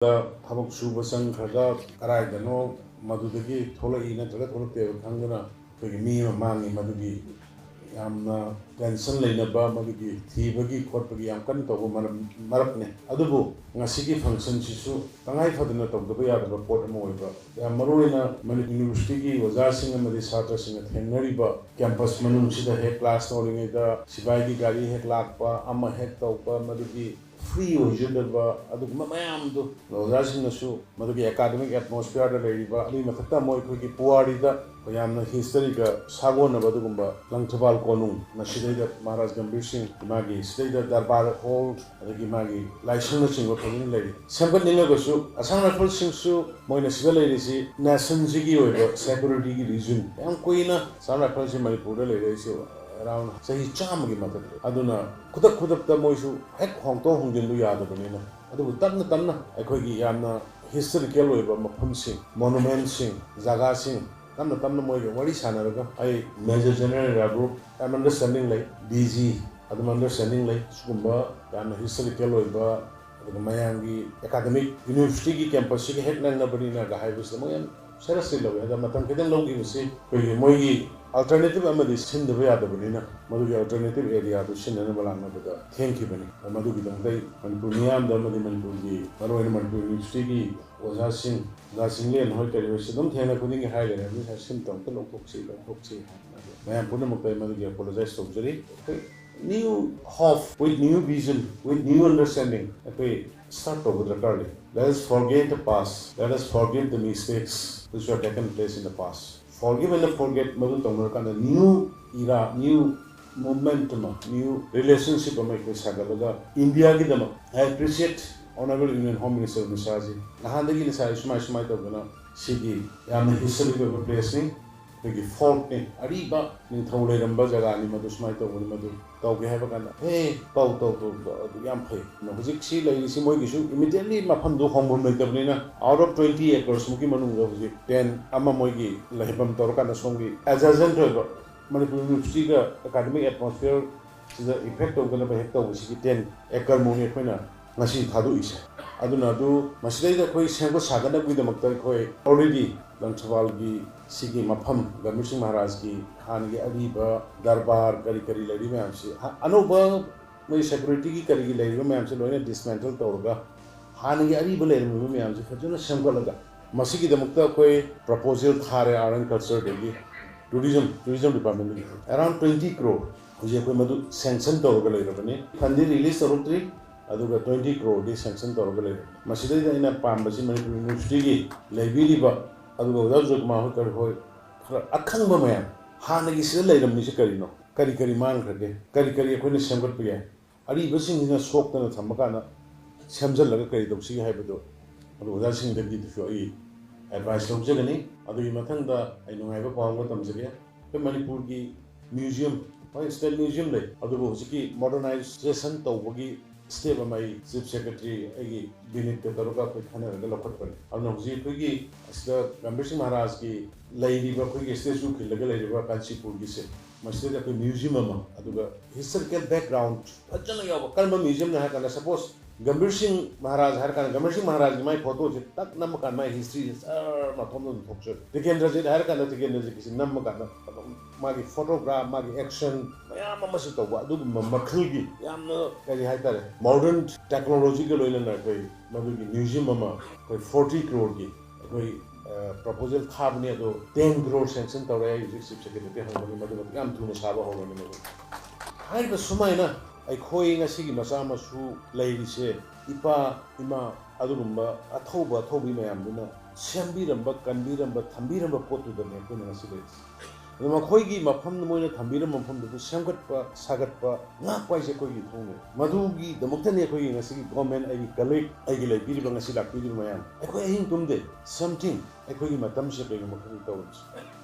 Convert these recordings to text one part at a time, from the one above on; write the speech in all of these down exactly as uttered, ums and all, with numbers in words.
ꯊꯕꯛ ꯁꯨꯕ ꯆꯪꯈ꯭ꯔꯒ ꯀꯗꯥꯏꯗꯅꯣ ꯃꯗꯨꯗꯒꯤ ꯊꯣꯛꯂꯛꯏ ꯅꯠꯇ꯭ꯔꯒ ꯊꯣꯛꯂꯛꯇꯦ ꯍꯥꯏꯕ ꯈꯪꯗꯅ ꯑꯩꯈꯣꯏꯒꯤ ꯃꯤ ꯑꯃ ꯃꯥꯡꯉꯤ꯫ ꯃꯗꯨꯒꯤ ꯌꯥꯝꯅ ꯇꯦꯟꯁꯟ ꯂꯩꯅꯕ, ꯃꯗꯨꯒꯤ ꯊꯤꯕꯒꯤ ꯈꯣꯠꯄꯒꯤ ꯌꯥꯝ ꯀꯟꯅ ꯇꯧꯕ ꯃꯔꯝ, ꯃꯔꯛꯅꯦ꯫ ꯑꯗꯨꯕꯨ ꯉꯁꯤꯒꯤ ꯐꯪꯁꯟꯁꯤꯁꯨ ꯇꯉꯥꯏ ꯐꯗꯅ ꯇꯧꯗꯕ ꯌꯥꯗꯕ ꯄꯣꯠ ꯑꯃ ꯑꯣꯏꯕ, ꯌꯥꯝ ꯃꯔꯨꯑꯣꯏꯅ ꯃꯅꯤꯄꯨꯔ ꯌꯨꯅꯤꯚꯔꯁꯤꯇꯤꯒꯤ ꯑꯣꯖꯥꯁꯤꯡ ꯑꯃꯗꯤ ꯁꯥꯇ꯭ꯔꯁꯤꯡꯅ ꯊꯦꯡꯅꯔꯤꯕ ꯀꯦꯝꯄꯁ ꯃꯅꯨꯡꯁꯤꯗ ꯍꯦꯛ ꯀ꯭ꯂꯥꯁ ꯇꯧꯔꯤꯉꯩꯗ ꯁꯤꯐꯥꯏꯒꯤ ꯒꯥꯔꯤ ꯍꯦꯛ ꯂꯥꯛꯄ, ꯑꯃ ꯍꯦꯛ ꯇꯧꯕ, ꯃꯗꯨꯒꯤ ꯐ꯭ꯔꯤ ꯑꯣꯏꯖꯗꯕ ꯑꯗꯨꯒꯨꯝꯕ ꯃꯌꯥꯝꯗꯨ ꯑꯣꯖꯥꯁꯤꯡꯅꯁꯨ ꯃꯗꯨꯒꯤ ꯑꯦꯀꯥꯗꯃꯤꯛ ꯑꯦꯠꯃꯣꯁꯐꯤꯌꯔꯗ ꯂꯩꯔꯤꯕ, ꯑꯗꯨꯒꯤ ꯃꯊꯛꯇ ꯑꯃꯨꯛ ꯑꯩꯈꯣꯏꯒꯤ ꯄꯨꯋꯥꯔꯤꯗ ꯑꯩꯈꯣꯏ ꯌꯥꯝꯅ ꯍꯤꯁꯇꯔꯤꯒ ꯁꯥꯒꯣꯟꯅꯕ ꯑꯗꯨꯒꯨꯝꯕ ꯂꯪꯊꯕꯥꯜ ꯀꯣꯅꯨꯡ, ꯃꯁꯤꯗꯩꯗ ꯃꯍꯥꯔꯥꯖ ꯒꯝꯚꯤꯔ ꯁꯤꯡ ꯃꯥꯒꯤ ꯁꯤꯗꯩꯗ ꯗꯔꯕꯥꯔ ꯍꯣꯜ, ꯑꯗꯒꯤ ꯃꯥꯒꯤ ꯂꯥꯏꯁꯪꯅꯆꯤꯡꯕ ꯐꯖꯅ ꯂꯩꯔꯤ꯫ ꯁꯦꯝꯒꯠꯅꯤꯡꯉꯒꯁꯨ ꯑꯁꯥꯝ ꯔꯥꯏꯐꯜꯁꯤꯡꯁꯨ ꯃꯣꯏꯅ ꯁꯤꯗ ꯂꯩꯔꯤꯁꯤ ꯅꯦꯁꯟꯁꯤꯒꯤ ꯑꯣꯏꯕ ꯁꯦꯀ꯭ꯌꯨꯔꯤꯇꯤꯒꯤ ꯔꯤꯖꯟ, ꯌꯥꯝ ꯀꯨꯏꯅ ꯑꯁꯥꯝ ꯔꯥꯏꯐꯜꯁꯤ ꯃꯅꯤꯄꯨꯔꯗ ꯂꯩꯔꯛꯏꯁꯦ ꯑꯦꯔꯥꯎꯟ ꯆꯍꯤ ꯆꯥꯝꯃꯒꯤ ꯃꯊꯛ꯫ ꯑꯗꯨꯅ ꯈꯨꯗꯛ ꯈꯨꯗꯛꯇ ꯃꯣꯏꯁꯨ ꯍꯦꯛ ꯍꯣꯡꯗꯣꯛ ꯍꯣꯡꯖꯤꯟꯗꯨ ꯌꯥꯗꯕꯅꯤꯅ, ꯑꯗꯨꯕꯨ ꯇꯞꯅ ꯇꯞꯅ ꯑꯩꯈꯣꯏꯒꯤ ꯌꯥꯝꯅ ꯍꯤꯁꯇꯣꯔꯤꯀꯦꯜ ꯑꯣꯏꯕ ꯃꯐꯝꯁꯤꯡ, ꯃꯣꯅꯨꯃꯦꯟꯁꯤꯡ, ꯖꯒꯥꯁꯤꯡ ꯇꯞꯅ ꯇꯞꯅ ꯃꯣꯏꯒ ꯋꯥꯔꯤ ꯁꯥꯟꯅꯔꯒ ꯑꯩ ꯃꯦꯖꯔ ꯖꯦꯅꯔꯦꯜ ꯔꯥꯕ꯭ꯔꯨꯞ ꯑꯦꯝ ꯑꯟꯗꯔꯁꯇꯦꯟꯗꯤꯡ ꯂꯩ, ꯗꯤ ꯖꯤ ꯑꯗꯨꯝ ꯑꯟꯗꯔꯁꯇꯦꯟꯗꯤꯡ ꯂꯩ꯫ ꯁꯤꯒꯨꯝꯕ ꯌꯥꯝꯅ ꯍꯤꯁꯇꯣꯔꯤꯀꯦꯜ ꯑꯣꯏꯕ, ꯑꯗꯨꯒ ꯃꯌꯥꯝꯒꯤ ꯑꯦꯀꯥꯗꯃꯤꯛ ꯌꯨꯅꯤꯚꯔꯁꯤꯇꯤꯒꯤ ꯀꯦꯝꯄꯁꯁꯤꯒ ꯍꯦꯛ ꯅꯛꯅꯕꯅꯤꯅ ꯍꯥꯏꯕꯁꯤꯗ ꯃꯣꯏ ꯌꯥꯝ ꯁꯦꯔꯁꯂꯤ ꯂꯧꯋꯤ꯫ ꯑꯗ ꯃꯇꯝ ꯈꯤꯇꯪ ꯂꯧꯈꯤꯕꯁꯤ ꯑꯩꯈꯣꯏꯒꯤ ꯃꯣꯏꯒꯤ ꯑꯜꯇꯔꯅꯦꯇꯤꯞ ꯑꯃꯗꯤ ꯁꯤꯟꯗꯕ ꯌꯥꯗꯕꯅꯤꯅ ꯃꯗꯨꯒꯤ ꯑꯜꯇꯔꯅꯦꯇꯤꯞ ꯑꯦꯔꯤꯌꯥꯗꯨ ꯁꯤꯟꯅꯅꯕ ꯂꯥꯛꯅꯕꯗ ꯊꯦꯡꯈꯤꯕꯅꯤ꯫ ꯃꯗꯨꯒꯤꯗꯃꯛꯇ ꯑꯩ ꯃꯅꯤꯄꯨꯔ ꯃꯤꯌꯥꯝꯗ ꯑꯃꯗꯤ ꯃꯅꯤꯄꯨꯔꯒꯤ ꯃꯔꯨꯑꯣꯏꯅ ꯃꯅꯤꯄꯨꯔ ꯌꯨꯅꯤꯚꯔꯁꯤꯇꯤꯒꯤ ꯑꯣꯖꯥꯁꯤꯡ, ꯑꯣꯖꯥ ꯆꯤꯡꯂꯦꯟ ꯍꯣꯏ ꯀꯔꯤ ꯍꯣꯏ ꯁꯤ ꯑꯗꯨꯝ ꯊꯦꯡꯅ ꯈꯨꯗꯤꯡꯒꯤ ꯍꯥꯏꯔꯦ, "ꯃꯤ ꯁꯤꯝꯇ ꯑꯃꯨꯛꯇ ꯂꯧꯊꯣꯛꯁꯤ, ꯂꯧꯊꯣꯛꯁꯤ" ꯍꯥꯏꯅ꯫ ꯑꯗꯣ ꯃꯌꯥꯝ ꯄꯨꯝꯅꯃꯛꯇ ꯑꯩ ꯃꯗꯨꯒꯤ ꯑꯦꯄꯣꯂꯣꯖꯥꯏꯁ ꯇꯧꯖꯔꯤ꯫ ꯑꯩꯈꯣꯏ new hope, with new vision, with new understanding ꯑꯩꯈꯣꯏ ꯁ꯭ꯇꯥꯔꯠ ꯇꯧꯕ ꯗꯔꯀꯥꯔ ꯂꯩ꯫ Let us forget the past, let us forget the mistakes which were taken place in the past. Forgive and forget ꯃꯗꯨ ꯇꯧꯅꯔꯀꯥꯟꯗ new era, new momentum, new relationship ꯑꯃ ꯑꯩꯈꯣꯏ ꯁꯥꯒꯠꯂꯒ ꯏꯟꯗꯤꯌꯥꯒꯤꯗꯃꯛ, I appreciate Honorable Union Home Minister Amit ꯁꯥꯍꯖꯤ ꯅꯍꯥꯟꯗꯒꯤ ꯅꯁꯥꯏ ꯁꯨꯃꯥꯏ ꯁꯨꯃꯥꯏ ꯇꯧꯗꯅ ꯁꯤꯒꯤ ꯌꯥꯝꯅ historic ꯑꯣꯏꯕ ꯄ꯭ꯂꯦꯁꯅꯤ, ꯑꯩꯈꯣꯏꯒꯤ ꯐꯣꯔꯠꯅꯤ, ꯑꯔꯤꯕ ꯅꯤꯡꯊꯧ ꯂꯩꯔꯝꯕ ꯖꯒꯥꯅꯤ, ꯃꯗꯨ ꯁꯨꯃꯥꯏꯅ ꯇꯧꯕꯅꯤ, ꯃꯗꯨ ꯇꯧꯒꯦ ꯍꯥꯏꯕ ꯀꯥꯟꯗ, "ꯍꯦ, ꯇꯧ, ꯇꯧ, ꯇꯧ, ꯇꯧ, ꯑꯗꯨ ꯌꯥꯝ ꯐꯩ"꯫ ꯑꯗꯣ ꯍꯧꯖꯤꯛ ꯁꯤ ꯂꯩꯔꯤꯁꯤ ꯃꯣꯏꯒꯤꯁꯨ ꯏꯃꯤꯗꯤꯌꯦꯠꯂꯤ ꯃꯐꯝꯗꯨ ꯍꯣꯡꯐꯝ ꯂꯩꯇꯕꯅꯤꯅ, out of twenty acres ꯃꯨꯛꯀꯤ ꯃꯅꯨꯡꯗ ꯍꯧꯖꯤꯛ ꯇꯦꯟ ꯑꯃ ꯃꯣꯏꯒꯤ ꯂꯩꯐꯝ ꯇꯧꯔꯀꯥꯟꯗ ꯁꯣꯝꯒꯤ ꯑꯦꯖꯦꯁꯦꯟꯠ ꯑꯣꯏꯕ ꯃꯅꯤꯄꯨꯔ ꯌꯨꯅꯤꯚꯔꯁꯤꯇꯤꯒ ꯑꯦꯀꯥꯗꯃꯤꯛ ꯑꯦꯠꯃꯣꯁꯐꯤꯌꯔꯁꯤꯗ ꯏꯐꯦꯛ ꯇꯧꯗꯅꯕ ꯍꯦꯛ ꯇꯧꯕꯁꯤꯒꯤ ꯇꯦꯟ ꯑꯦꯀꯔ ꯃꯨꯛꯅꯤ ꯑꯩꯈꯣꯏꯅ ꯉꯁꯤ ꯊꯥꯗꯣꯛꯏꯁꯦ꯫ ꯑꯗꯨꯅ ꯑꯗꯨ ꯃꯁꯤꯗꯩꯗ ꯑꯩꯈꯣꯏ ꯁꯦꯝꯒꯠ ꯁꯥꯒꯠꯅꯕꯒꯤꯗꯃꯛꯇ ꯑꯩꯈꯣꯏ already ꯂꯪꯊꯕꯥꯜꯒꯤ ꯁꯤꯒꯤ ꯃꯐꯝ ꯒꯝꯚꯤꯔ ꯁꯤꯡ ꯃꯍꯥꯔꯥꯖꯀꯤ ꯍꯥꯟꯅꯒꯤ ꯑꯔꯤꯕ ꯗꯔꯕꯥꯔ ꯀꯔꯤ ꯀꯔꯤ ꯂꯩꯔꯤ ꯃꯌꯥꯝꯁꯤ, ꯑꯅꯧꯕ ꯃꯣꯏ security ꯒꯤ ꯀꯔꯤꯒꯤ ꯂꯩꯔꯤꯕ ꯃꯌꯥꯝꯁꯤ ꯂꯣꯏꯅ dismantle ꯇꯧꯔꯒ ꯍꯥꯟꯅꯒꯤ ꯑꯔꯤꯕ ꯂꯩꯔꯝꯃꯤꯕ ꯃꯌꯥꯝꯁꯤ ꯐꯖꯅ ꯁꯦꯝꯒꯠꯂꯒ ꯃꯁꯤꯒꯤꯗꯃꯛꯇ ꯑꯩꯈꯣꯏ proposal ꯊꯥꯔꯦ Art and Culture ꯗꯒꯤ, tourism tourism department ꯗꯒꯤ around twenty crore ꯍꯧꯖꯤꯛ ꯑꯩꯈꯣꯏ ꯃꯗꯨ sanction ꯇꯧꯔꯒ ꯂꯩꯔꯕꯅꯤ꯫ Fund ꯗꯤ release ꯇꯧꯔꯛꯇ꯭ꯔꯤ, ꯑꯗꯨꯒ twenty crore ꯗꯤ sanction ꯇꯧꯔꯒ ꯂꯩꯔꯕꯅꯤ꯫ ꯃꯁꯤꯗꯩꯗ ꯑꯩꯅ ꯄꯥꯝꯕꯁꯤ ꯃꯅꯤꯄꯨꯔ ꯌꯨꯅꯤꯚꯔꯁꯤꯇꯤꯒꯤ ꯂꯩꯕꯤꯔꯤꯕ, ꯑꯗꯨꯒ ꯑꯣꯖꯥ ꯖꯣꯏꯀꯨꯃꯥꯔ ꯍꯣꯏ ꯀꯔꯤ ꯍꯣꯏ ꯈꯔ ꯑꯈꯪꯕ ꯃꯌꯥꯝ, ꯍꯥꯟꯅꯒꯤ ꯁꯤꯗ ꯂꯩꯔꯝꯃꯤꯁꯤ ꯀꯔꯤꯅꯣ, ꯀꯔꯤ ꯀꯔꯤ ꯃꯥꯡꯈ꯭ꯔꯒꯦ, ꯀꯔꯤ ꯀꯔꯤ ꯑꯩꯈꯣꯏꯅ ꯁꯦꯝꯒꯠꯄ ꯌꯥꯏ, ꯑꯔꯤꯕꯁꯤꯡꯁꯤꯅ ꯁꯣꯛꯇꯅ ꯊꯝꯕ ꯀꯥꯟꯗ ꯁꯦꯝꯖꯤꯜꯂꯒ ꯀꯔꯤ ꯇꯧꯁꯤꯒꯦ ꯍꯥꯏꯕꯗꯣ ꯑꯗꯨ ꯑꯣꯖꯥꯁꯤꯡꯗꯒꯤꯗꯨꯁꯨ ꯑꯩ advice ꯂꯧꯖꯒꯅꯤ꯫ ꯑꯗꯨꯒꯤ ꯃꯊꯪꯗ ꯑꯩ ꯅꯨꯡꯉꯥꯏꯕ ꯄꯥꯎ ꯑꯃ ꯇꯝꯖꯒꯦ꯫ ꯑꯩꯈꯣꯏ ꯃꯅꯤꯄꯨꯔꯒꯤ museum, ꯍꯣꯏ, state museum ꯂꯩ, ꯑꯗꯨꯕꯨ ꯍꯧꯖꯤꯛꯀꯤ modernization ꯇꯧꯕꯒꯤ step ꯑꯃ ꯑꯩ Chief Secretary ꯑꯩꯒꯤ ꯕꯤꯅꯤꯠꯀ ꯇꯧꯔꯒ ꯑꯩꯈꯣꯏ ꯈꯟꯅꯔꯒ ꯂꯧꯈꯠꯄꯅꯤ꯫ ꯑꯗꯨꯅ ꯍꯧꯖꯤꯛ ꯑꯩꯈꯣꯏꯒꯤ ꯑꯁꯤꯗ ꯒꯝꯚꯤꯔ ꯁꯤꯡ ꯃꯍꯥꯔꯥꯖꯀꯤ ꯂꯩꯔꯤꯕ ꯑꯩꯈꯣꯏꯒꯤ statue ꯈꯤꯜꯂꯒ ꯂꯩꯔꯤꯕ ꯀꯥꯟꯆꯤꯄꯨꯔꯒꯤꯁꯦ, ꯃꯁꯤꯗꯩꯗ ꯑꯩꯈꯣꯏ museum ꯑꯃ, ꯑꯗꯨꯒ historical background ꯐꯖꯅ ꯌꯥꯎꯕ꯫ ꯀꯔꯝꯕ museum ꯅꯣ ꯍꯥꯏꯔ ꯀꯥꯟꯗ, suppose ꯒꯝꯚꯤꯔ ꯁꯤꯡ ꯃꯍꯥꯔꯥꯖ ꯍꯥꯏꯔ ꯀꯥꯟꯗ, ꯒꯝꯚꯤꯔ ꯁꯤꯡ ꯃꯍꯥꯔꯥꯖꯀꯤ ꯃꯥꯏ photo ꯁꯦ ꯇꯛ ꯅꯝꯕ ꯀꯥꯟꯗ ꯃꯥꯏ history ꯁꯦ ꯖꯔ ꯃꯊꯣꯝꯗ ꯑꯗꯨꯝ ꯊꯣꯛꯆꯔꯛꯏ꯫ ꯇꯤꯀꯦꯟꯗ꯭ꯔꯖꯤꯠ ꯍꯥꯏꯔ ꯀꯥꯟꯗ ꯇꯤꯀꯦꯟꯗ꯭ꯔꯖꯤꯠꯀꯤꯁꯦ ꯅꯝꯕ ꯀꯥꯟꯗ ꯑꯗꯨꯝ ꯃꯥꯒꯤ photograph, ꯃꯥꯒꯤ action ꯃꯌꯥꯝ ꯑꯃꯁꯨ ꯇꯧꯕ, ꯑꯗꯨꯒꯨꯝꯕ ꯃꯈꯜꯒꯤ ꯌꯥꯝꯅ, ꯀꯔꯤ ꯍꯥꯏꯇꯥꯔꯦ, modern technology ꯒ ꯂꯣꯏꯅꯅ ꯑꯩꯈꯣꯏ ꯃꯗꯨꯒꯤ museum ꯑꯃ ꯑꯩꯈꯣꯏ forty crore ꯒꯤ ꯑꯩꯈꯣꯏ, ꯑ, proposal ꯊꯥꯕꯅꯤ, ꯑꯗꯣ ten crore sanction ꯇꯧꯔꯦ꯫ ꯑꯩ ꯍꯧꯖꯤꯛ Chief Secretary ꯗ ꯍꯪꯕꯅꯤ, ꯃꯗꯨ ꯌꯥꯝ ꯊꯨꯅ ꯁꯥꯕ ꯍꯧꯔꯅꯤ꯫ ꯃꯗꯨ ꯍꯥꯏꯔꯤꯕ ꯁꯨꯃꯥꯏꯅ ꯑꯩꯈꯣꯏ ꯉꯁꯤꯒꯤ ꯃꯆꯥ ꯃꯁꯨ ꯂꯩꯔꯤꯁꯦ, ꯏꯄꯥ ꯏꯃꯥ ꯑꯗꯨꯒꯨꯝꯕ ꯑꯊꯧꯕ ꯑꯊꯧꯕꯤ ꯃꯌꯥꯝꯗꯨꯅ ꯁꯦꯝꯕꯤꯔꯝꯕ, ꯀꯟꯕꯤꯔꯝꯕ, ꯊꯝꯕꯤꯔꯝꯕ ꯄꯣꯠꯇꯨꯗꯅꯦ ꯑꯩꯈꯣꯏꯅ ꯉꯁꯤ ꯂꯩꯔꯤꯁꯦ꯫ ꯑꯗꯣ ꯃꯈꯣꯏꯒꯤ ꯃꯐꯝ, ꯃꯣꯏꯅ ꯊꯝꯕꯤꯔꯝꯕ ꯃꯐꯝꯗꯨꯗ ꯁꯦꯝꯒꯠꯄ ꯁꯥꯒꯠꯄ, ꯉꯥꯛꯄ ꯍꯥꯏꯁꯦ ꯑꯩꯈꯣꯏꯒꯤ ꯏꯊꯧꯅꯦ꯫ ꯃꯗꯨꯒꯤꯗꯃꯛꯇꯅꯦ ꯑꯩꯈꯣꯏꯒꯤ ꯉꯁꯤꯒꯤ government, ꯑꯩꯒꯤ colleague, ꯑꯩꯒꯤ ꯂꯩꯕꯤꯔꯤꯕ, ꯉꯁꯤ ꯂꯥꯛꯄꯤꯔꯤꯕ ꯃꯌꯥꯝ, ꯑꯩꯈꯣꯏ ꯑꯍꯤꯡ ꯇꯨꯝꯗꯦ꯫ Something ꯑꯩꯈꯣꯏꯒꯤ ꯃꯇꯝꯁꯤꯗ ꯀꯩꯒꯨꯝꯕ ꯈꯔ ꯇꯧꯔꯤꯁꯦ,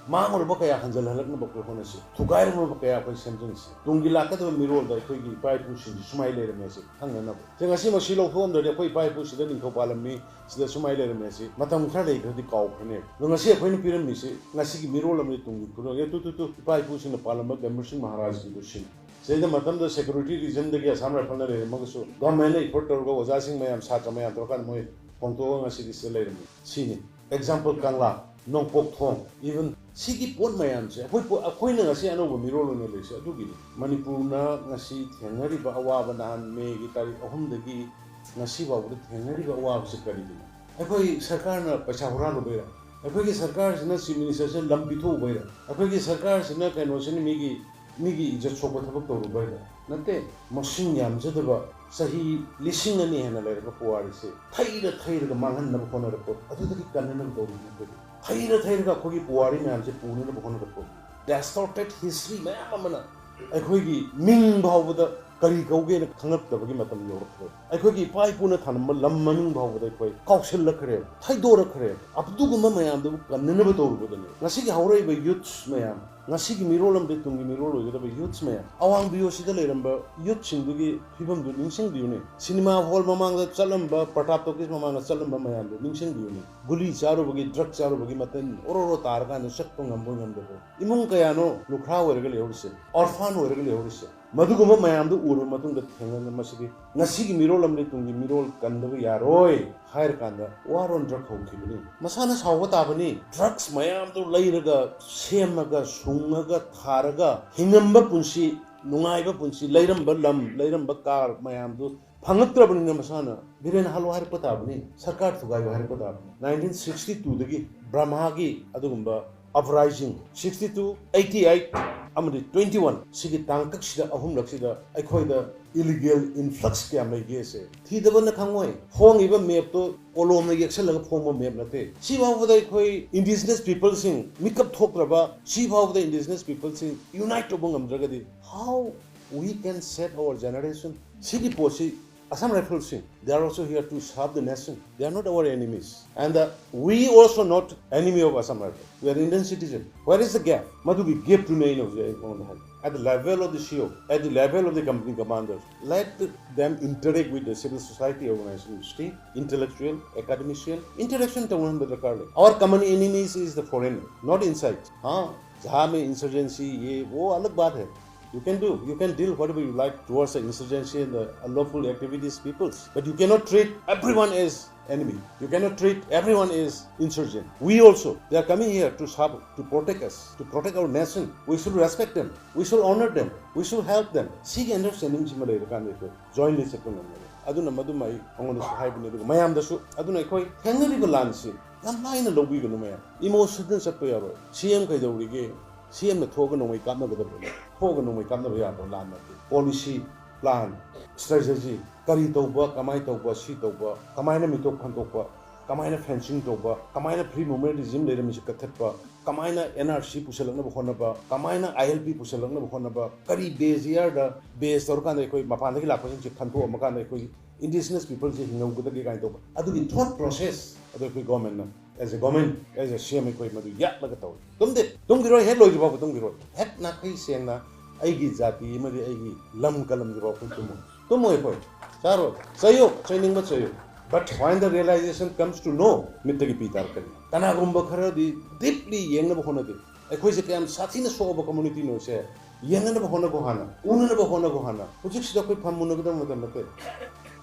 ꯃꯥꯡꯂꯨꯔꯕ ꯀꯌꯥ ꯍꯟꯖꯤꯜꯍꯜꯂꯛꯅꯕ ꯑꯩꯈꯣꯏ ꯍꯣꯠꯅꯁꯤ, ꯊꯨꯒꯥꯏꯔꯨꯔꯕ ꯀꯌꯥ ꯑꯩꯈꯣꯏ ꯁꯦꯝꯖꯤꯟꯁꯤ꯫ ꯇꯨꯡꯒꯤ ꯂꯥꯛꯀꯗꯕ ꯃꯤꯔꯣꯜꯗ ꯑꯩꯈꯣꯏꯒꯤ ꯏꯄꯥ ꯏꯄꯨꯁꯤꯡꯁꯤ ꯁꯨꯃꯥꯏꯅ ꯂꯩꯔꯝꯃꯦ ꯁꯤ ꯈꯪꯅꯅꯕ꯫ ꯁꯤ ꯉꯁꯤꯃꯛ ꯁꯤ ꯂꯧꯊꯣꯛꯑꯝꯗ꯭ꯔꯗꯤ ꯑꯩꯈꯣꯏ ꯏꯄꯥ ꯏꯄꯨ ꯁꯤꯗ ꯅꯤꯡꯊꯧ ꯄꯥꯜꯂꯝꯃꯤ, ꯁꯤꯗ ꯁꯨꯃꯥꯏꯅ ꯂꯩꯔꯝꯃꯦ ꯁꯤ ꯃꯇꯝ ꯈꯔ ꯂꯩꯈ꯭ꯔꯗꯤ ꯀꯥꯎꯈ꯭ꯔꯅꯦꯕ꯫ ꯑꯗꯣ ꯉꯁꯤ ꯑꯩꯈꯣꯏꯅ ꯄꯤꯔꯝꯃꯤꯁꯤ ꯉꯁꯤꯒꯤ ꯃꯤꯔꯣꯜ ꯑꯃꯗꯤ ꯇꯨꯡꯒꯤ ꯈꯨꯗꯣꯜ, ꯑꯦ, ꯇꯨ, ꯇꯨ, ꯇꯨ, ꯏꯄꯥ ꯏꯄꯨꯁꯤꯡꯅ ꯄꯥꯜꯂꯝꯕ ꯒꯝꯚꯤꯔ ꯁꯤꯡ ꯃꯍꯥꯔꯥꯖꯀꯤꯗꯨ ꯁꯤꯅꯤ꯫ ꯁꯤꯗꯩꯗ ꯃꯇꯝꯗ security reasonꯗꯒꯤ Assam Riflesꯅ ꯂꯩꯔꯝꯃꯒꯁꯨ governmentꯅ effort ꯇꯧꯔꯒ ꯑꯣꯖꯥꯁꯤꯡ ꯃꯌꯥꯝ, ꯁꯥꯇ꯭ꯔ ꯃꯌꯥꯝ ꯇꯧꯔꯀꯥꯟꯗ ꯃꯣꯏ ꯍꯣꯡꯗꯣꯛꯑꯒ ꯉꯁꯤꯗꯤ ꯁꯤꯗ ꯂꯩꯔꯝꯃꯤ꯫ ꯁꯤꯅꯤ꯫ Example, ꯀꯪꯂꯥ, ꯅꯣꯡꯄꯣꯛ ꯊꯣꯡ, even ꯁꯤꯒꯤ ꯄꯣꯠ ꯃꯌꯥꯝꯁꯦ ꯑꯩꯈꯣꯏ ꯄꯣ-, ꯑꯩꯈꯣꯏꯅ ꯉꯁꯤ ꯑꯅꯧꯕ ꯃꯤꯔꯣꯜ ꯑꯣꯏꯅ ꯂꯩꯔꯤꯁꯦ ꯑꯗꯨꯒꯤꯅꯤ꯫ ꯃꯅꯤꯄꯨꯔꯅ ꯉꯁꯤ ꯊꯦꯡꯅꯔꯤꯕ ꯑꯋꯥꯕ, ꯅꯍꯥꯟ ꯃꯦꯒꯤ ꯇꯥꯔꯤꯛ ꯑꯍꯨꯝꯗꯒꯤ ꯉꯁꯤ ꯐꯥꯎꯕꯗ ꯊꯦꯡꯅꯔꯤꯕ ꯑꯋꯥꯕꯁꯤ ꯀꯔꯤꯒꯤꯅꯣ? ꯑꯩꯈꯣꯏ ꯁꯔꯀꯥꯔꯅ ꯄꯩꯁꯥ ꯍꯨꯔꯥꯜꯂꯨꯕꯩꯔꯥ? ꯑꯩꯈꯣꯏꯒꯤ ꯁꯔꯀꯥꯔꯁꯤꯅ chief ministerꯁꯦ ꯂꯝ ꯄꯤꯊꯣꯛꯎꯕꯩꯔꯥ? ꯑꯩꯈꯣꯏꯒꯤ ꯁꯔꯀꯥꯔꯁꯤꯅ ꯀꯩꯅꯣꯁꯤꯅ ꯃꯤꯒꯤ, ꯃꯤꯒꯤ ꯏꯖꯠ ꯁꯣꯛꯄ ꯊꯕꯛ ꯇꯧꯔꯨꯕꯩꯔꯥ? ꯅꯠꯇꯦ꯫ ꯃꯁꯤꯡ ꯌꯥꯝꯖꯗꯕ ꯆꯍꯤ ꯂꯤꯁꯤꯡ ꯑꯅꯤ ꯍꯦꯟꯅ ꯂꯩꯔꯕ ꯄꯨꯋꯥꯔꯤꯁꯦ ꯊꯩꯔ ꯊꯩꯔꯒ ꯃꯥꯡꯍꯟꯅꯕ ꯍꯣꯠꯅꯔꯛꯄ, ꯑꯗꯨꯗꯒꯤ ꯀꯟꯅꯅꯕ ꯇꯧꯔꯤꯕꯅꯤ ꯑꯩꯈꯣꯏꯗꯤ꯫ ꯊꯩꯔ ꯊꯩꯔꯒ ꯑꯩꯈꯣꯏꯒꯤ ꯄꯨꯋꯥꯔꯤ ꯃꯌꯥꯝꯁꯦ ꯄꯨꯅꯅꯕ ꯍꯣꯠꯅꯔꯛꯄ꯫ Distorted history ꯃꯌꯥꯝ ꯑꯃꯅ ꯑꯩꯈꯣꯏꯒꯤ ꯃꯤꯡ ꯐꯥꯎꯕꯗ ꯀꯔꯤ ꯀꯧꯒꯦꯅ ꯈꯪꯉꯛꯇꯕꯒꯤ ꯃꯇꯝ ꯌꯧꯔꯛꯈ꯭ꯔꯦ꯫ ꯑꯩꯈꯣꯏꯒꯤ ꯏꯄꯥ ꯏꯄꯨꯅ ꯊꯥꯅꯝꯕ ꯂꯝ ꯃꯃꯤꯡ ꯐꯥꯎꯕꯗ ꯑꯩꯈꯣꯏ ꯀꯥꯎꯁꯤꯜꯂꯛꯈ꯭ꯔꯦꯕ, ꯊꯩꯗꯣꯔꯛꯈ꯭ꯔꯦꯕ꯫ ꯑꯗꯨꯒꯨꯝꯕ ꯃꯌꯥꯝꯗꯨꯕꯨ ꯀꯟꯅꯅꯕ ꯇꯧꯔꯨꯕꯗꯅꯦ ꯉꯁꯤꯒꯤ ꯍꯧꯔꯛꯏꯕ youths ꯃꯌꯥꯝ, ꯉꯁꯤꯒꯤ ꯃꯤꯔꯣꯜ ꯑꯃꯗꯤ ꯇꯨꯡꯒꯤ ꯃꯤꯔꯣꯜ ꯑꯣꯏꯒꯗꯕ youths ꯃꯌꯥꯝ, ꯑꯋꯥꯡ ꯕꯤꯌꯣꯁꯤꯗ ꯂꯩꯔꯝꯕ youthꯁꯤꯡꯗꯨꯒꯤ ꯐꯤꯕꯝꯗꯨ ꯅꯤꯡꯁꯤꯡꯕꯤꯌꯨꯅꯦ꯫ Cinema hall ꯃꯃꯥꯡꯗ ꯆꯠꯂꯝꯕ, ꯄ꯭ꯔꯇꯥꯞ ꯇꯣꯀꯤꯁ ꯃꯃꯥꯡꯗ ꯆꯠꯂꯝꯕ ꯃꯌꯥꯝꯗꯨ ꯅꯤꯡꯁꯤꯡꯕꯤꯌꯨꯅꯦ꯫ ꯒꯨꯂꯤ ꯆꯥꯔꯨꯕꯒꯤ, drug ꯆꯥꯔꯨꯕꯒꯤ ꯃꯇꯝ ꯑꯣꯔꯣ ꯑꯣꯔꯣ ꯇꯥꯔꯀꯥꯟꯗ ꯆꯠꯄ ꯉꯝꯕꯣꯏ ꯉꯝꯗꯕꯣꯏ꯫ ꯏꯃꯨꯡ ꯀꯌꯥꯅꯣ ꯂꯨꯈ꯭ꯔꯥ ꯑꯣꯏꯔꯒ ꯂꯩꯍꯧꯔꯤꯁꯦ, orphan ꯑꯣꯏꯔꯒ ꯂꯩꯍꯧꯔꯤꯁꯦ꯫ ꯃꯗꯨꯒꯨꯝꯕ ꯃꯌꯥꯝꯗꯨ ꯎꯔꯕ ꯃꯇꯨꯡꯗ ꯊꯦꯡꯅꯅ ꯃꯁꯤꯗꯤ ꯉꯁꯤꯒꯤ ꯃꯤꯔꯣꯜ ꯑꯃꯗꯤ ꯇꯨꯡꯒꯤ ꯃꯤꯔꯣꯜ ꯀꯟꯗꯕ ꯌꯥꯔꯣꯏ ꯍꯥꯏꯔꯀꯥꯟꯗ war on drug ꯍꯧꯈꯤꯕꯅꯤ꯫ ꯃꯁꯥꯅ ꯁꯥꯎꯕ ꯇꯥꯕꯅꯤ꯫ Drugs ꯃꯌꯥꯝꯗꯨ ꯂꯩꯔꯒ, ꯁꯦꯝꯃꯒ, ꯁꯨꯡꯉꯒ, ꯊꯥꯔꯒ ꯍꯤꯡꯉꯝꯕ ꯄꯨꯟꯁꯤ, ꯅꯨꯡꯉꯥꯏꯕ ꯄꯨꯟꯁꯤ, ꯂꯩꯔꯝꯕ ꯂꯝ, ꯂꯩꯔꯝꯕ car ꯃꯌꯥꯝꯗꯨ ꯐꯪꯉꯛꯇ꯭ꯔꯕꯅꯤꯅ ꯃꯁꯥꯅ ꯕꯤꯔꯦꯟ ꯍꯥꯠꯂꯣ ꯍꯥꯏꯔꯛꯄ ꯇꯥꯕꯅꯤ, ꯁꯔꯀꯥꯔ ꯊꯨꯒꯥꯏꯌꯣ ꯍꯥꯏꯔꯛꯄ ꯇꯥꯕꯅꯤ꯫ Nineteen sixty twoꯗꯒꯤ ꯕ꯭ꯔꯍꯃꯥꯒꯤ ꯑꯗꯨꯒꯨꯝꯕ uprising, sixty two, eighty eight ꯑꯃꯗꯤ twenty one ꯁꯤꯒꯤ ꯇꯥꯡꯀꯛꯁꯤꯗ ꯑꯍꯨꯝꯂꯛꯁꯤꯗ ꯑꯩꯈꯣꯏꯗ illegal influx ꯀꯌꯥꯝ ꯂꯩꯒꯦꯁꯦ ꯊꯤꯗꯕꯅ ꯈꯪꯉꯣꯏ꯫ ꯐꯣꯡꯉꯤꯕ mapꯇꯣ ꯀꯣꯂꯣꯝꯅ ꯌꯦꯛꯁꯜꯂꯒ ꯐꯣꯡꯕ map ꯅꯠꯇꯦ꯫ ꯁꯤ ꯐꯥꯎꯕꯗ ꯑꯩꯈꯣꯏ indigenous peopleꯁꯤꯡ ꯃꯤꯀꯞ ꯊꯣꯛꯇ꯭ꯔꯕ, ꯁꯤ ꯐꯥꯎꯕꯗ indigenous peopleꯁꯤꯡ unite ꯇꯧꯕ ꯉꯝꯗ꯭ꯔꯒꯗꯤ how we can save our generation? ꯁꯤꯒꯤ ꯄꯣꯠꯁꯤ Assam Riflesꯁꯤꯡ, they are also here to serve the nation. They are not our enemies. And uh, we also not enemy of Assam Rifles. We are Indian citizen. Where is the gap? ꯃꯗꯨꯒꯤ gapꯇꯨꯅꯦ ꯑꯩꯅ ꯍꯧꯖꯤꯛ ꯑꯩꯉꯣꯟꯗ ꯍꯥꯏ꯫ At the level of the C O, at the level of the company commanders, let them interact with the civil society organization, state, intellectual, academician, interaction ꯇꯧꯅꯍꯟꯕ ꯗꯔꯀꯥꯔ ꯂꯩ꯫ Our common enemies is the foreigner, not inside. हाँ, जहाँ में insurgency, ये वो अलग बात है। You can do, you can deal whatever you like towards the insurgency and the unlawful activities peoples. But you cannot treat everyone as enemy. You cannot treat everyone as insurgent. We also, they are coming here to serve, to protect us, to protect our nation. We should respect them. We should honor them. We should help them. ꯁꯤꯒꯤ understanding ꯁꯤꯃ ꯂꯩꯔꯀꯥꯟꯗ ꯑꯩꯈꯣꯏ jointly ꯆꯠꯄ ꯉꯝꯒꯅꯤ꯫ ꯑꯗꯨꯅ ꯃꯗꯨꯃ ꯑꯩ ꯃꯉꯣꯟꯗꯁꯨ ꯍꯥꯏꯕꯅꯤ, ꯑꯗꯨꯒ ꯃꯌꯥꯝꯗꯁꯨ꯫ ꯑꯗꯨꯅ ꯑꯩꯈꯣꯏ ꯊꯦꯡꯅꯔꯤꯕ ꯂꯥꯟꯁꯤ ꯌꯥꯝ ꯂꯥꯏꯅ ꯂꯧꯕꯤꯒꯅꯨ ꯃꯌꯥꯝ꯫ Emotional ꯆꯠꯄ ꯌꯥꯔꯣꯏ꯫ ꯁꯤ ꯑꯦꯝ ꯀꯩꯗꯧꯔꯤꯒꯦ? ꯁꯤ ꯑꯦꯝꯅ ꯊꯣꯛꯑꯒ ꯅꯣꯡꯃꯩ ꯀꯥꯞꯅꯒꯗꯕꯅꯤ꯫ ꯊꯣꯛꯑꯒ ꯅꯣꯡꯃꯩ ꯀꯥꯞꯅꯕ ꯌꯥꯕ ꯂꯥꯟ ꯅꯠꯇꯦ꯫ Policy, plan, strategy, ꯀꯔꯤ ꯇꯧꯕ, ꯀꯃꯥꯏꯅ ꯇꯧꯕ, ꯁꯤ ꯇꯧꯕ, ꯀꯃꯥꯏꯅ ꯃꯤꯇꯣꯞ ꯈꯟꯗꯣꯛꯄ, ꯀꯃꯥꯏꯅ fencing ꯇꯧꯕ, ꯀꯃꯥꯏꯅ free movement regime ꯂꯩꯔꯝꯃꯤꯁꯦ ꯀꯛꯊꯠꯄ, ꯀꯃꯥꯏꯅ ꯑꯦꯟ ꯑꯥꯔ ꯁꯤ ꯄꯨꯁꯜꯂꯛꯅꯕ ꯍꯣꯠꯅꯕ, ꯀꯃꯥꯏꯅ ꯑꯥꯏ ꯑꯦꯜ ꯄꯤ ꯄꯨꯁꯜꯂꯛꯅꯕ ꯍꯣꯠꯅꯕ, ꯀꯔꯤ base yearꯗ base ꯇꯧꯔꯀꯥꯟꯗ ꯑꯩꯈꯣꯏ ꯃꯄꯥꯟꯗꯒꯤ ꯂꯥꯛꯄꯁꯤꯡꯁꯦ ꯈꯟꯗꯣꯛꯑꯝꯃꯀꯥꯟꯗ ꯑꯩꯈꯣꯏ indigenous peopleꯁꯦ ꯍꯤꯡꯍꯧꯒꯗꯒꯦ ꯀꯥꯏꯅ ꯇꯧꯕ, ꯑꯗꯨꯒꯤ thought process ꯑꯗꯣ ꯑꯩꯈꯣꯏ governmentꯅ, as a government, as a ꯁꯤ ꯑꯦꯝ, ꯑꯩꯈꯣꯏ ꯃꯗꯨ ꯌꯥꯠꯂꯒ ꯇꯧꯏ꯫ ꯇꯨꯝꯗꯦ, ꯇꯨꯝꯈꯤꯔꯣꯏ, ꯍꯦꯛ ꯂꯣꯏꯗ꯭ꯔꯤꯐꯥꯎꯕ ꯇꯨꯝꯈꯤꯔꯣꯏ꯫ ꯍꯦꯛ ꯅꯥꯈꯩ ꯁꯦꯡꯅ ꯑꯩꯒꯤ ꯖꯥꯇꯤ ꯑꯃꯗꯤ ꯑꯩꯒꯤ ꯂꯝ ꯀꯂꯝꯗ꯭ꯔꯤꯐꯥꯎ ꯑꯩꯈꯣꯏ ꯇꯨꯝꯃꯣꯏ꯫ ꯇꯨꯝꯃꯣꯏ ꯑꯩꯈꯣꯏ꯫ ꯆꯥꯔꯣꯏ꯫ ꯆꯩꯌꯨ, ꯆꯩꯅꯤꯡꯕ ꯆꯩꯌꯨ꯫ But when the realization comes to know, ꯃꯤꯠꯇꯒꯤ ꯄꯤ ꯇꯥꯔꯛꯀꯅꯤ꯫ ꯀꯅꯥꯒꯨꯝꯕ ꯈꯔꯗꯤ deeply ꯌꯦꯡꯅꯕ ꯍꯣꯠꯅꯗꯦ꯫ ꯑꯩꯈꯣꯏꯁꯦ ꯀꯌꯥꯝ ꯁꯥꯊꯤꯅ ꯁꯣꯛꯑꯕ communityꯅꯣꯁꯦ ꯌꯦꯡꯅꯅꯕ ꯍꯣꯠꯅꯒꯣ ꯍꯥꯟꯅ, ꯎꯅꯅꯕ ꯍꯣꯠꯅꯒꯣ ꯍꯥꯟꯅ꯫ ꯍꯧꯖꯤꯛꯁꯤꯗ ꯑꯩꯈꯣꯏ ꯐꯝꯃꯨꯅꯒꯗꯕ ꯃꯇꯝ ꯅꯠꯇꯦ꯫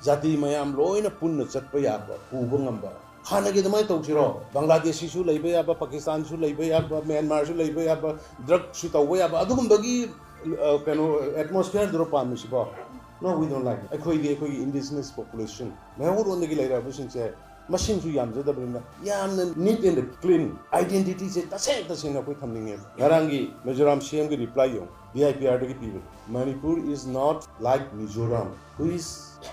ꯖꯥꯇꯤ ꯃꯌꯥꯝ ꯂꯣꯏꯅ ꯄꯨꯟꯅ ꯆꯠꯄ ꯌꯥꯕ, ꯄꯨꯕ ꯉꯝꯕ꯫ ꯍꯥꯟꯅꯒꯤ ꯑꯗꯨꯃꯥꯏꯅ ꯇꯧꯁꯤꯔꯣ? ꯕꯪꯒ꯭ꯂꯥꯗꯦꯁꯤꯁꯨ ꯂꯩꯕ ꯌꯥꯕ, ꯄꯥꯀꯤꯁꯇꯥꯟꯁꯨ ꯂꯩꯕ ꯌꯥꯕ, ꯃ꯭ꯌꯥꯟꯃꯥꯔꯁꯨ ꯂꯩꯕ ꯌꯥꯕ, drugꯁꯨ ꯇꯧꯕ ꯌꯥꯕ, ꯑꯗꯨꯒꯨꯝꯕꯒꯤ, ꯑ, ꯀꯩꯅꯣ, atmosphereꯗꯨꯔꯣ ꯄꯥꯝꯃꯤꯁꯤꯕꯣ? No, we don't like it. ꯑꯩꯈꯣꯏꯗꯤ ꯑꯩꯈꯣꯏꯒꯤ indigenous population, ꯃꯩꯍꯧꯔꯣꯟꯗꯒꯤ ꯂꯩꯔꯛꯑꯕꯁꯤꯡꯁꯦ ꯃꯁꯤꯡꯁꯨ ꯌꯥꯝꯖꯗꯕꯅꯤꯅ ꯌꯥꯝꯅ neat and clean identityꯁꯦ ꯇꯁꯦꯡ ꯇꯁꯦꯡꯅ ꯑꯩꯈꯣꯏ ꯊꯝꯅꯤꯡꯉꯦꯕ꯫ ꯉꯔꯥꯡꯒꯤ ꯃꯤꯖꯣꯔꯥꯝ ꯁꯤ ꯑꯦꯝꯒꯤ reply ꯌꯦꯡꯉꯨ, D I P Rꯗꯒꯤ ꯄꯤꯕꯅꯤ꯫ Manipur is not like Mizoram, which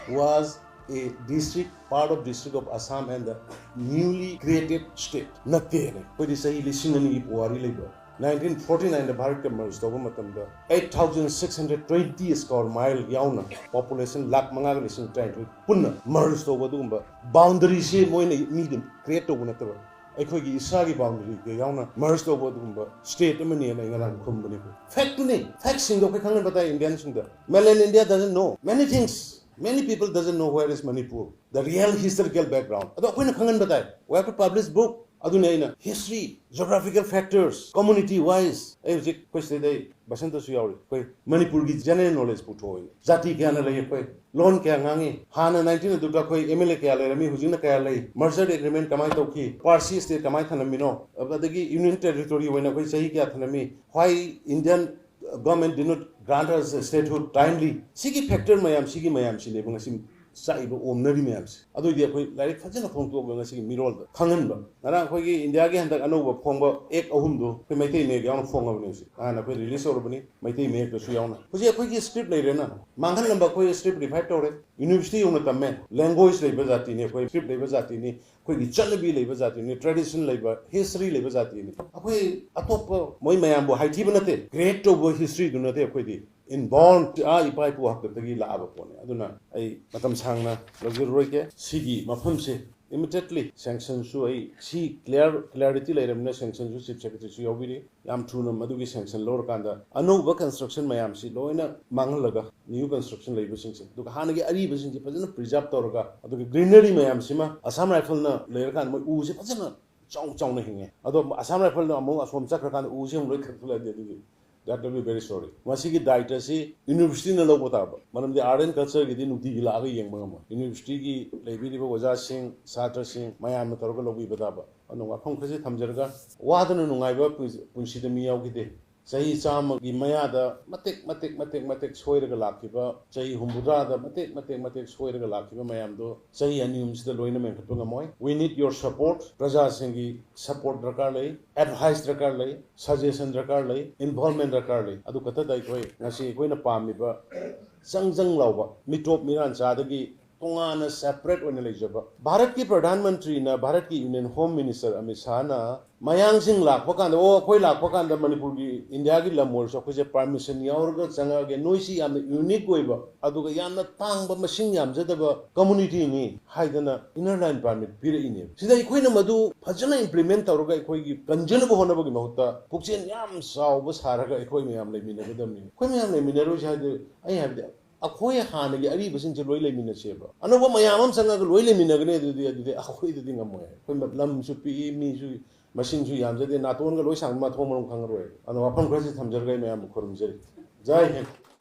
was a district, part of district of Assam and the newly created state. ꯅꯠꯇꯦꯅꯦ꯫ ꯑꯩꯈꯣꯏꯗꯤ ꯆꯍꯤ ꯂꯤꯁꯤꯡ ꯑꯅꯤꯒꯤ ꯄꯨꯋꯥꯔꯤ ꯂꯩꯕ꯫ Nineteen forty nineꯗ ꯚꯥꯔꯠꯀ merge ꯇꯧꯕ ꯃꯇꯝꯗ eight thousand six hundred twenty square mile ꯌꯥꯎꯅ population ꯂꯥꯈ ꯃꯉꯥꯒ ꯂꯤꯁꯤꯡ ꯇꯔꯥꯅꯤꯊꯣꯏ ꯄꯨꯟꯅ merge ꯇꯧꯕ ꯑꯗꯨꯒꯨꯝꯕ boundaryꯁꯦ ꯃꯣꯏꯅ ꯃꯤꯗ create ꯇꯧꯕ ꯅꯠꯇꯕ, ꯑꯩꯈꯣꯏꯒꯤ ꯏꯁꯥꯒꯤ boundaryꯒ ꯌꯥꯎꯅ merge ꯇꯧꯕ ꯑꯗꯨꯒꯨꯝꯕ state ꯑꯃꯅꯦꯅ ꯑꯩ ꯉꯔꯥꯡ ꯈꯨꯝꯕꯅꯤ꯫ Factꯇꯨꯅꯤ꯫ Factꯁꯤꯡꯗꯣ ꯑꯩꯈꯣꯏ ꯈꯪꯍꯟꯕ ꯇꯥꯏ Indianꯁꯤꯡꯗ꯫ Mainland India doesn't know many things. Many people doesn't know where is Manipur. The real historical background. ꯑꯗꯣ ꯑꯩꯈꯣꯏꯅ ꯈꯪꯍꯟꯕ ꯇꯥꯏ꯫ We have to publish book. ꯑꯗꯨꯅꯤ ꯑꯩꯅ history, geographical factors, community wise, ꯑꯩ ꯍꯧꯖꯤꯛ ꯑꯩꯈꯣꯏ ꯁꯤꯗꯩꯗ ꯑꯩ ꯕꯁꯟꯇꯁꯨ ꯌꯥꯎꯔꯤ, ꯑꯩꯈꯣꯏ ꯃꯅꯤꯄꯨꯔꯒꯤ general knowledge ꯄꯨꯊꯣꯛꯑꯣꯏꯅꯦ꯫ ꯖꯥꯇꯤ ꯀꯌꯥꯅ ꯂꯩ ꯑꯩꯈꯣꯏ, ꯂꯣꯟ ꯀꯌꯥ ꯉꯥꯡꯉꯤ, ꯍꯥꯟꯅ nineteen ꯑꯗꯨꯗ ꯑꯩꯈꯣꯏ M L A ꯀꯌꯥ ꯂꯩꯔꯝꯃꯤ, ꯍꯧꯖꯤꯛꯅ ꯀꯌꯥ ꯂꯩ, merger agreement ꯀꯃꯥꯏꯅ ꯇꯧꯈꯤ, Parsi state ꯀꯃꯥꯏꯅ ꯊꯝꯂꯝꯃꯤꯅꯣ, ꯑꯗꯒꯤ union territory ꯑꯣꯏꯅ ꯑꯩꯈꯣꯏ ꯆꯍꯤ ꯀꯌꯥ ꯊꯝꯂꯝꯃꯤ, why Indian government did not grant us statehood timely, ꯁꯤꯒꯤ factor ꯃꯌꯥꯝ, ꯁꯤꯒꯤ ꯃꯌꯥꯝꯁꯤꯅꯦꯕ ꯉꯁꯤ ꯆꯥꯛꯏꯕ ꯑꯣꯝꯅꯔꯤ ꯃꯌꯥꯝꯁꯦ꯫ ꯑꯗꯨꯏꯗꯤ ꯑꯩꯈꯣꯏ ꯂꯥꯏꯔꯤꯛ ꯐꯖꯅ ꯐꯣꯡꯗꯣꯛꯑꯒ ꯉꯁꯤꯒꯤ ꯃꯤꯔꯣꯜꯗ ꯈꯪꯍꯟꯕ꯫ ꯉꯔꯥꯡ ꯑꯩꯈꯣꯏꯒꯤ ꯏꯟꯗꯤꯌꯥꯒꯤ ꯍꯟꯗꯛ ꯑꯅꯧꯕ ꯐꯣꯡꯕ act ꯑꯍꯨꯝꯗꯣ ꯑꯩꯈꯣꯏ ꯃꯩꯇꯩ ꯃꯌꯦꯛ ꯌꯥꯎꯅ ꯐꯣꯡꯉꯕꯅꯦ ꯍꯧꯖꯤꯛ꯫ ꯅꯍꯥꯟ ꯑꯩꯈꯣꯏ release ꯇꯧꯔꯕꯅꯤ, ꯃꯩꯇꯩ ꯃꯌꯦꯛꯇꯁꯨ ꯌꯥꯎꯅ꯫ ꯍꯧꯖꯤꯛ ꯑꯩꯈꯣꯏꯒꯤ script ꯂꯩꯔꯦꯅ, ꯃꯥꯡꯍꯟꯂꯝꯕ ꯑꯩꯈꯣꯏ script revive ꯇꯧꯔꯦ꯫ University ꯌꯧꯅ ꯇꯝꯃꯦ꯫ Language ꯂꯩꯕ ꯖꯥꯇꯤꯅꯤ ꯑꯩꯈꯣꯏ, script ꯂꯩꯕ ꯖꯥꯇꯤꯅꯤ, ꯑꯩꯈꯣꯏꯒꯤ ꯆꯠꯅꯕꯤ ꯂꯩꯕ ꯖꯥꯇꯤꯅꯤ, tradition ꯂꯩꯕ, history ꯂꯩꯕ ꯖꯥꯇꯤꯅꯤ꯫ ꯑꯩꯈꯣꯏ ꯑꯇꯣꯞꯄ ꯃꯣꯏ ꯃꯌꯥꯝꯕꯨ ꯍꯥꯏꯊꯤꯕ ꯅꯠꯇꯦ, create ꯇꯧꯕ historyꯗꯨ ꯅꯠꯇꯦ ꯑꯩꯈꯣꯏꯗꯤ꯫ Inborn, ꯑꯥ ꯏꯄꯥ ꯏꯄꯨ ꯍꯥꯛꯇꯛꯇꯒꯤ ꯂꯥꯛꯑꯕ ꯄꯣꯠꯅꯤ꯫ ꯑꯗꯨꯅ ꯑꯩ ꯃꯇꯝ ꯁꯥꯡꯅ ꯂꯧꯖꯔꯔꯣꯏꯒꯦ꯫ ꯁꯤꯒꯤ ꯃꯐꯝꯁꯦ immediately sanctionꯁꯨ ꯑꯩ ꯁꯤ clear, clarity ꯂꯩꯔꯕꯅꯤꯅ sanctionꯁꯨ Chief Secretaryꯁꯨ ꯌꯥꯎꯕꯤꯔꯤ꯫ ꯌꯥꯝ ꯊꯨꯅ ꯃꯗꯨꯒꯤ sanction ꯂꯧꯔꯀꯥꯟꯗ ꯑꯅꯧꯕ construction ꯃꯌꯥꯝꯁꯤ ꯂꯣꯏꯅ ꯃꯥꯡꯍꯜꯂꯒ new construction ꯂꯩꯕꯁꯤꯡꯁꯦ, ꯑꯗꯨꯒ ꯍꯥꯟꯅꯒꯤ ꯑꯔꯤꯕꯁꯤꯡꯁꯦ ꯐꯖꯅ preserve ꯇꯧꯔꯒ, ꯑꯗꯨꯒ greenery ꯃꯌꯥꯝꯁꯤꯃ Assam Rifleꯅ ꯂꯩꯔꯀꯥꯟꯗ ꯃꯣꯏ ꯎꯁꯦ ꯐꯖꯅ ꯆꯥꯎ ꯆꯥꯎꯅ ꯍꯤꯡꯉꯦ꯫ ꯑꯗꯣ Assam Rifleꯅ ꯑꯃꯨꯛ ꯑꯁꯣꯝ ꯆꯠꯈ꯭ꯔꯀꯥꯟꯗ ꯎꯁꯦ ꯑꯃꯨꯛ ꯂꯣꯏ ꯀꯛꯊꯠꯂꯛꯑꯗꯤ ꯑꯗꯨꯗꯤ that will be very sorry꯫ ꯃꯁꯤꯒꯤ ꯗꯥꯏꯇ ꯑꯁꯤ universityꯅ ꯂꯧꯕ ꯇꯥꯕ, ꯃꯔꯝꯗꯤ art and cultureꯒꯤꯗꯤ ꯅꯨꯡꯇꯤꯒꯤ ꯂꯥꯛꯑꯒ ꯌꯦꯡꯕ ꯉꯝꯃꯣꯏ꯫ Universityꯒꯤ ꯂꯩꯕꯤꯔꯤꯕ ꯑꯣꯖꯥꯁꯤꯡ, ꯁꯥꯇ꯭ꯔꯁꯤꯡ ꯃꯌꯥꯝꯅ ꯇꯧꯔꯒ ꯂꯧꯕꯤꯕ ꯇꯥꯕ꯫ ꯑꯗꯨꯅ ꯋꯥꯐꯝ ꯈꯔꯁꯤ ꯊꯝꯖꯔꯒ, ꯋꯥꯗꯅ ꯅꯨꯡꯉꯥꯏꯕ ꯄꯨꯟꯁꯤ-, ꯄꯨꯟꯁꯤꯗ ꯃꯤ ꯌꯥꯎꯈꯤꯗꯦ꯫ ꯆꯍꯤ ꯆꯥꯝꯃꯒꯤ ꯃꯌꯥꯗ ꯃꯇꯦꯛ ꯃꯇꯦꯛ ꯃꯇꯦꯛ ꯃꯇꯦꯛ ꯁꯣꯏꯔꯒ ꯂꯥꯛꯈꯤꯕ, ꯆꯍꯤ ꯍꯨꯝꯐꯨꯇꯔꯥꯗ ꯃꯇꯦꯛ ꯃꯇꯦꯛ ꯃꯇꯦꯛ ꯁꯣꯏꯔꯒ ꯂꯥꯛꯈꯤꯕ ꯃꯌꯥꯝꯗꯣ ꯆꯍꯤ ꯑꯅꯤ ꯑꯍꯨꯝꯁꯤꯗ ꯂꯣꯏꯅ ꯃꯦꯟꯈꯠꯄ ꯉꯝꯃꯣꯏ꯫ We need your support꯫ ꯄ꯭ꯔꯖꯥꯁꯤꯡꯒꯤ support ꯗꯔꯀꯥꯔ ꯂꯩ, advice ꯗꯔꯀꯥꯔ ꯂꯩ, suggestion ꯗꯔꯀꯥꯔ ꯂꯩ, involvement ꯗꯔꯀꯥꯔ ꯂꯩ꯫ ꯑꯗꯨ ꯈꯛꯇꯗ ꯑꯩꯈꯣꯏ ꯉꯁꯤ ꯑꯩꯈꯣꯏꯅ ꯄꯥꯝꯃꯤꯕ ꯆꯪ ꯆꯪ ꯂꯥꯎꯕ ꯃꯤꯇꯣꯞ ꯃꯤꯔꯥꯟꯆꯥꯗꯒꯤ ꯇꯣꯉꯥꯟꯅ separate ꯑꯣꯏꯅ ꯂꯩꯖꯕ, ꯚꯥꯔꯠꯀꯤ ꯄ꯭ꯔꯙꯥꯟ ꯃꯟꯇ꯭ꯔꯤꯅ, ꯚꯥꯔꯠꯀꯤ Union Home Minister ꯑꯃꯤꯠ ꯁꯥꯍꯅ ꯃꯌꯥꯡꯁꯤꯡ ꯂꯥꯛꯄ ꯀꯥꯟꯗ, "ꯑꯣ, ꯑꯩꯈꯣꯏ ꯂꯥꯛꯄ ꯀꯥꯟꯗ ꯃꯅꯤꯄꯨꯔꯒꯤ, ꯏꯟꯗꯤꯌꯥꯒꯤ ꯂꯝ ꯑꯣꯏꯔꯁꯨ ꯑꯩꯈꯣꯏꯁꯦ permission ꯌꯥꯎꯔꯒ ꯆꯪꯉꯛꯑꯒꯦ, ꯅꯣꯏꯁꯤ ꯌꯥꯝꯅ unique ꯑꯣꯏꯕ, ꯑꯗꯨꯒ ꯌꯥꯝꯅ ꯇꯥꯡꯕ, ꯃꯁꯤꯡ ꯌꯥꯝꯖꯗꯕ communityꯅꯤ" ꯍꯥꯏꯗꯅ Inner Line Permit ꯄꯤꯔꯛꯏꯅꯦꯕ꯫ ꯁꯤꯗ ꯑꯩꯈꯣꯏꯅ ꯃꯗꯨ ꯐꯖꯅ implement ꯇꯧꯔꯒ ꯑꯩꯈꯣꯏꯒꯤ ꯀꯟꯖꯅꯕ ꯍꯣꯠꯅꯕꯒꯤ ꯃꯍꯨꯠꯇ ꯄꯨꯛꯆꯦꯜ ꯌꯥꯝ ꯆꯥꯎꯕ ꯁꯥꯔꯒ ꯑꯩꯈꯣꯏ ꯃꯌꯥꯝ ꯂꯩꯃꯤꯟꯅꯒꯗꯕꯅꯤ꯫ ꯑꯩꯈꯣꯏ ꯃꯌꯥꯝ ꯂꯩꯃꯤꯟꯅꯔꯣꯏꯁꯦ ꯍꯥꯏꯗꯤ, ꯑꯩ ꯍꯥꯏꯕꯗꯤ, ꯑꯩꯈꯣꯏ ꯍꯥꯟꯅꯒꯤ ꯑꯔꯤꯕꯁꯤꯡꯁꯦ ꯂꯣꯏ ꯂꯩꯃꯤꯟꯅꯁꯦꯕ꯫ ꯑꯅꯧꯕ ꯃꯌꯥꯝ ꯑꯃ ꯆꯪꯉꯒ ꯂꯣꯏ ꯂꯩꯃꯤꯟꯅꯒꯅꯤ, ꯑꯗꯨꯗꯤ, ꯑꯗꯨꯗꯤ ꯑꯩꯈꯣꯏꯗꯗꯤ ꯉꯝꯃꯣꯏ꯫ ꯑꯩꯈꯣꯏ ꯂꯝꯁꯨ ꯄꯤꯛꯏ, ꯃꯤꯁꯨ ꯃꯁꯤꯡꯁꯨ ꯌꯥꯝꯖꯗꯦ, ꯅꯥꯇꯣꯟꯒ ꯂꯣꯏ ꯁꯥꯡꯕ, ꯃꯊꯣꯡ ꯃꯔꯝ ꯈꯪꯉꯔꯣꯏ꯫ ꯑꯗꯣ ꯋꯥꯐꯝ ꯈꯔꯁꯤ ꯊꯝꯖꯔꯒ ꯑꯩ ꯃꯌꯥꯝꯕꯨ ꯈꯨꯔꯨꯝꯖꯔꯤ꯫ ꯖꯥꯏ ꯍꯤꯟꯗ꯫